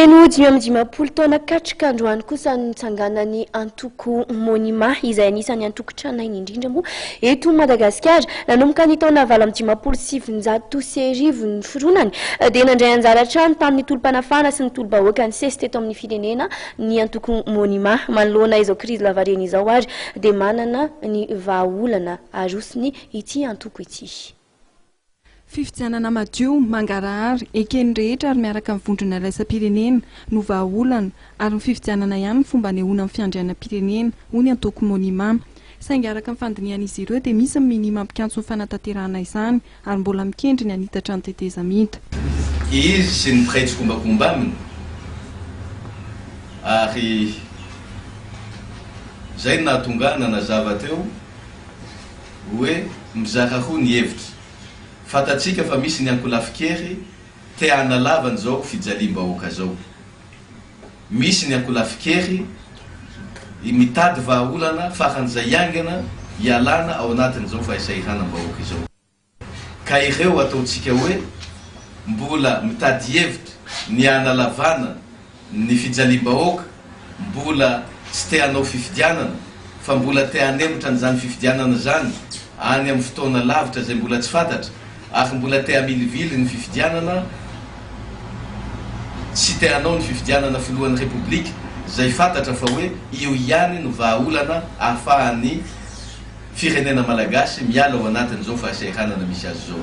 Feno 55 taona katroka androany kosa no nitsanganan'ny antoko Monima, izay anisan'ny antoko tranainy indrindra moa eto Madagasikara. Nanomboka ny taona 1958 ny fironany, dia nandray anjara hatrany tamin'ny tolom-panafahana sy ny tolo-bahoaka nisesy teto amin'ny firenena ny antoko Monima. Manoloana izao krizy lavareny izao ary dia manana ny vahaolana arosony ity antoko ity. Fifidianana madio, mangarahara, eken'ny rehetra ary miaraka amin'ny vondrona iraisam-pirenena no vahaolana ary ny fifidianana ihany no fomba anehoana ny fiandrianam-pirenena, hoy ny antoko Monima. Saingy araka ny fandinihan'izy ireo dia misy ny minia mampikantso ny fanatanterahana izany ary mbola mikendry ny hanitatra ny tetezamita. Izy sy ny mpiray tsikombakomba aminy ary izay no nahatonga ahy nanazava teo hoe mizara roa ny hevitra. Fantatsika fa misy ny ankolafin-kery te hanalava an'izao fijaliam-bahoaka izao. Misy ny ankolafin-kery mitady vahaolana faran'izay haingana hialana ao anatin'izao fahasahiranam-bahoaka izao. Ka ireo ataontsika hoe mbola mitady hevitra ny hanalavana ny fijaliam-bahoaka, mbola tsy te hanao fifidianana fa mbola te hanemotra an'izany fifidianana izany any amin'ny fotoana lavitra izay mbola tsy fantatra ary mbola te hamilivily ny fifidianana, tsy te hanao ny fifidianana filohan'ny Repoblika izay fantatra fa hoe io ihany no vahaolana ahafahan'ny firenena malagasy miala ao anatin'izao fahasahiranana misy azy izao.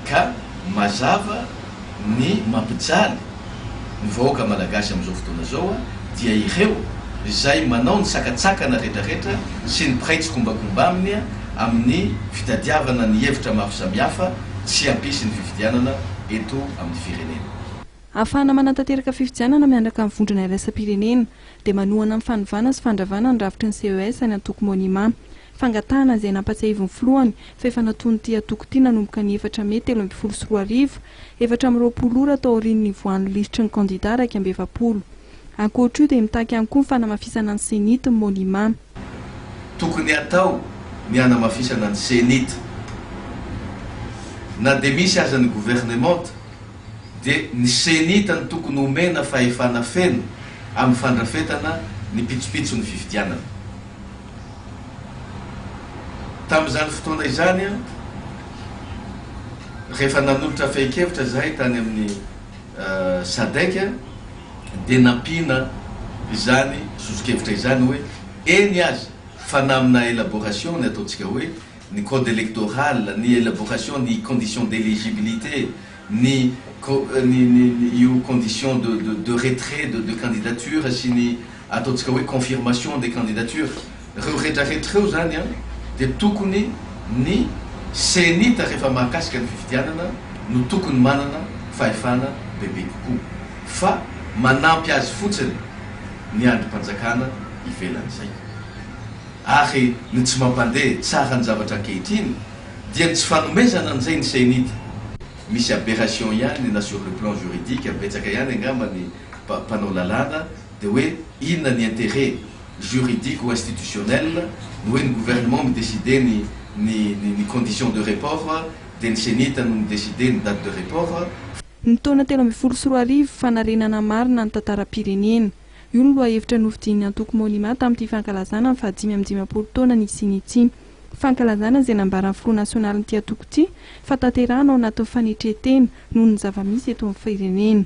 Ka mazava ny mampijaly ny vahoaka malagasy amin'izao fotoana izao dia ireo izay manao ny sakatsakana retraretra sy ny mpiray tsikombakomba aminy amin'ny fitadiavana ny hevitra maro samihafa tsy hampisy ny fifidianana eto amin'ny firenena. Ahafahana manatanteraka fifidianana miandraka amin'ny vondrona iraisam-pirenena dia manohana ny fanovana sy fandravana ny rafitry ny CES ny antoko Monima. Fangatahana izay nampatsiahivin'ny filohany fa efa nataon'ity antoko ity nanomboka ny efatra mey 2013, 24 ora taorian'ny nivoahan'ny lisitry ny kandida 41. Ankoatra io dia mitaky ihany koa ny fanamafisana ny Cenit ny Monima. Tokony hatao ny hanamafisana ny Cenit. Na dia misy aza ny governemanta dia ny Cenit no tokony homena fahefana feno amin'ny fandrafetana ny pitsopitson'ny fifidianana. Tamin'izany fotoana izany, rehefa nanolotra fehin-kevitra izahay tany amin'ny Sadec dia nampiana izany soso-kevitra izany hoe eny aza fa na amina élaboration ny ataontsika hoe ny code électoral, ny élaboration ny conditions d'éligibilité, ny ny ny io condition de de de retrait de de candidature sy ny ataontsika hoe confirmation des candidatures, ireo retraretra ireo izany an dia tokony ny Cenit rehefa mahakasika ny fifidianana no tokony manana fahefana bebe kokoa fa manampy azy fotsiny ny andrim-panjakana ivelan'izay. Ary ny tsy mampandeha tsara ny zavatra ankehitriny dia ny tsy fanomezana an'izay ny Cenit. Misy aberration ihany na sur le plan juridique, betsaka ihany angamba ny mpanao lalàna dia hoe inona ny intérêt juridique ou institutionnel ny hoe ny gouvernement mi-decider ny ny ny conditions de report dia ny Cenit no mi-decider ny date de report. Ny taona 2013, fanarenana marina ny tantaram-pirenena. Io no lohahevitra nofidian'ny antoko Monima tamin'ity fankalazana ny faha 55 taona nisiany ity. Fankalazana izay nambaran'ny filoha nasionalin'ity antoko ity fa tanterahina ao anatin'ny fanetren-tena noho ny zava-misy eto amin'ny firenena.